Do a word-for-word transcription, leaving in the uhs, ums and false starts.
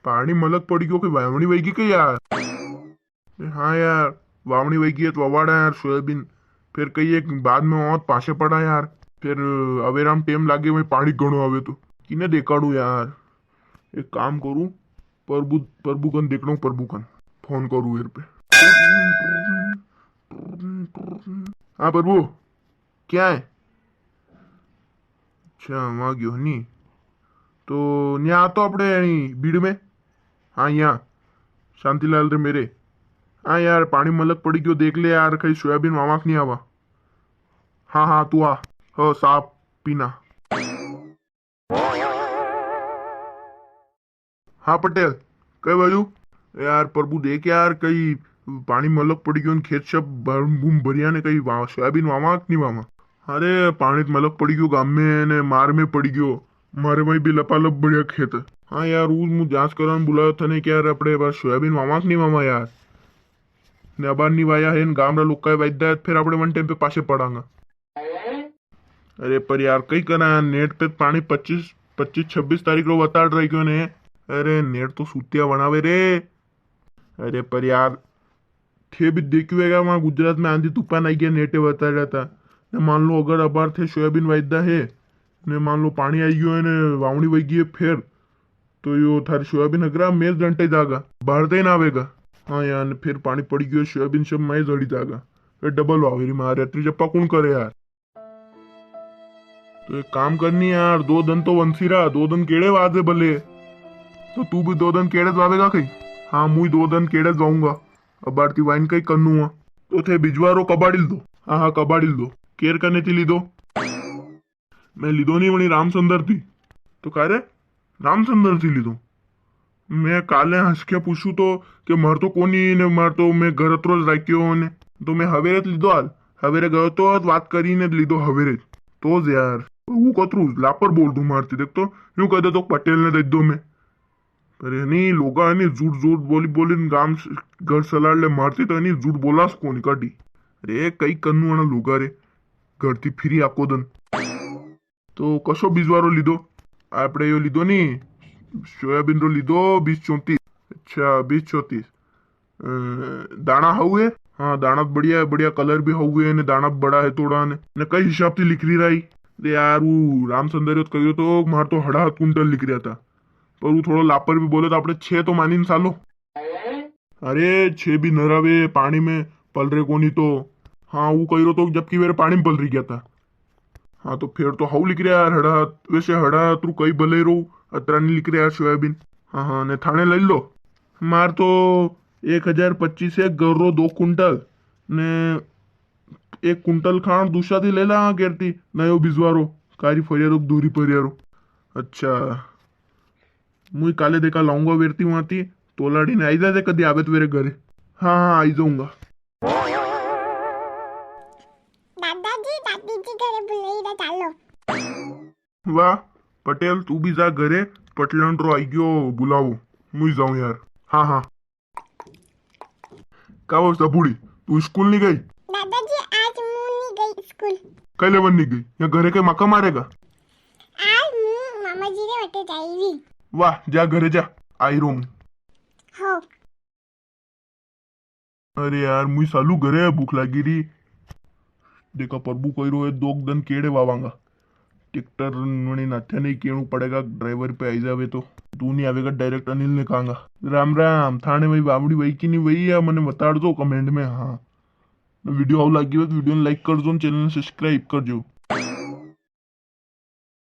पाणी मलक पड़ी गयो, कई वावणी वई गी के यार? ए हाँ यार, वावणी वई गी है तो ववाड़ा यार सोयाबीन। फिर कई एक बाद में और पाछे पड़ा यार। फिर अवेराम टेम लागे, वही पाणी घणो आवे तो किने देखाड़ू यार। एक काम करूँ, प्रभु, प्रभु कन देखणो, प्रभु कन फोन करूँ यार पे। हाँ प्रभु, क्या है? अच्छा, वहाँ गयो नी। तो न्या तो अपने यानी भीड़ में। हाँ, यहाँ शांतिलाल रे मेरे। हाँ यार, पाणी मलक पड़ी गयो, देख ले यार, कई सोयाबीन वावाक नी आवा। हाँ, हाँ, तू आ। हो, साफ पीना। हाँ पटेल, कई बाजू? यार प्रभु देख यार, कई पाणी मलक पड़ी गयो ने खेत सब भर-, बूम भरिया ने कई वा-, सोयाबीन वावा कि नी वावा? अरे पाणी तो मलक पड़ी गयो गाम में ने मार में पड़ी गयो, मारे भाई भी लपालप बढ़िया खेत। हाँ यार, ऊ मु जांच करन बुलायो थने कि यार अपने बार सोयाबीन वावा कि नी वावा यार? ने अबार नी वाया है ने गाम रा लोग का वायदा है, फिर अपने वन टाइम पे पाछे पड़ांगा। अरे पर यार, कई करा, नेट पे पाणी पच्चीस, पच्चीस छब्बीस तारीख रो बताड़ रही क्यों ने? अरे नेट तो सूतिया बनावे रे। अरे पर यार, थे भी देखियो है, वहां गुजरात में आंधी तूफान आई गया, नेटे बताड़ा था। ने मान लो अगर अबार थे सोयाबीन वायदा है, ने मान लो पाणी आई गयो है ने वावणी वई गई है, फिर तो यो थारी सोयाबीन हगरा में जंटे जागा, बाहर ते ना आवेगा। हाँ यार, ने फिर पाणी पड़ी गयो, सोयाबीन सब में जड़ी जागा। फिर डबल वावेरी मारे, अतरी जप्पा कुण करे यार? तो एक काम करनी यार, दो दन तो वंसी रहा, दो दन केड़े वाजे भले, तो तू भी दो दन केड़े जावेगा कई? हाँ, मुई दो दन केड़े जाऊंगा, अब आरती वाइन कई करनू है। तो थे बिजवारो कबाड़ी लीदो? हाँ, हाँ, कबाड़ी लीदो। केर कने थी लीदो? मैं लीदो नी, वणी रामचंद्र थी। तो का रे, रामचंद्र थी लीदो? मैं काले हंस के पूछू तो के मार तो कोनी ने, मार तो मैं घर अतरो ज राख्यो ने, तो मैं हवेरे ज लीदो हाल। हवेरे गयो तो बात करी ने लीदो हवेरे ज। तो ज यार, वो कतरू लापर बोल दूं मारती, देख तो यूं कह दे तो पटेल ने दे दो मैं। पर है नी, लोगा है नी, झूठ झूठ बोली बोली ने गाम स-, घर सलाड़ ले मारती तो है नी, झूठ बोलास कोनी काटी। अरे, कई कन्नू आना लोगा रे, घर थी फिरी आको दन। तो कसो बीजवारो लीदो? आपणे यो लीदो नी, सोयाबीन रो लीदो, बीस चौंतीस। अच्छा, बीस चौंतीस। अ, दाणा हाउ है? हाँ, दाणा तो बढ़िया है, बढ़िया कलर भी हाउ है, ने दाणा भी बड़ा है थोड़ा ने। ने कई हिसाब थी लिख री राई? अरे यार, वो रामचंद्र तो कहियो तो, मार तो हड़ा हाथ कुंटल लिख रहा था। पर वो थोड़ो लापर भी बोले तो आपणे छे तो मानी न सालो। अरे, छे भी न रवे, पाणी में पल रे कोनी तो। हाँ, वो कही रो तो जबकि वेरे पाणी में पल री गया था। हाँ, तो फेर तो हाउ लिख रहा यार, हड़ा हाथ। वैसे हड़ा हाथ रू कई भले रो, अतरा नी लिख रहा यार सोयाबीन। हाँ, हाँ, ने थाने ले लो। मार तो एक हजार पच्चीस है, घर रो दो कुंटल, ने एक कुंटल खाण दूसरा थी ले ला, हाँ, केरती, नयो बिजवारो, कारी फरियारो, दूरी फरियारो। अच्छा, मुई काले देखा लाऊंगा वेरती वां थी, तोलाड़ी ने आई जाते कदी आवे तो वेरे घरे। हाँ, हाँ, आई जाऊंगा। दादाजी, दादी जी घरे बुलाई रा, चालो। वाह, पटेल, तू भी जा घरे, पटलण रो आई गयो बुलावो, मुई जाऊं यार। हाँ, हाँ। का वो सबुड़ी, तू स्कूल नी गई? दादाजी, आज मु नी गई स्कूल। कई लेवन नी गई? या घरे कई मका मारेगा? आज मु मामा जी रे वटे जाई री। वाह, जा घरे जा, आई रो मु। हो। अरे यार, मुई सालू घरे है, भूख लागी री। देखा, प्रभु कही रो है, दो दन केड़े वावांगा। ट्रैक्टर वणी नाथ्या नहीं केणू पड़ेगा, ड्राइवर पे आई जावे तो। तू नहीं आवेगा, डायरेक्ट अनिल ने कहांगा। राम राम, थाने वही वावड़ी वही की नहीं वही है, मने बताड़ दो कमेंट में। हाँ, वीडियो आऊ लागी हो तो वीडियो ने लाइक कर दो, चैनल ने सब्सक्राइब कर दो।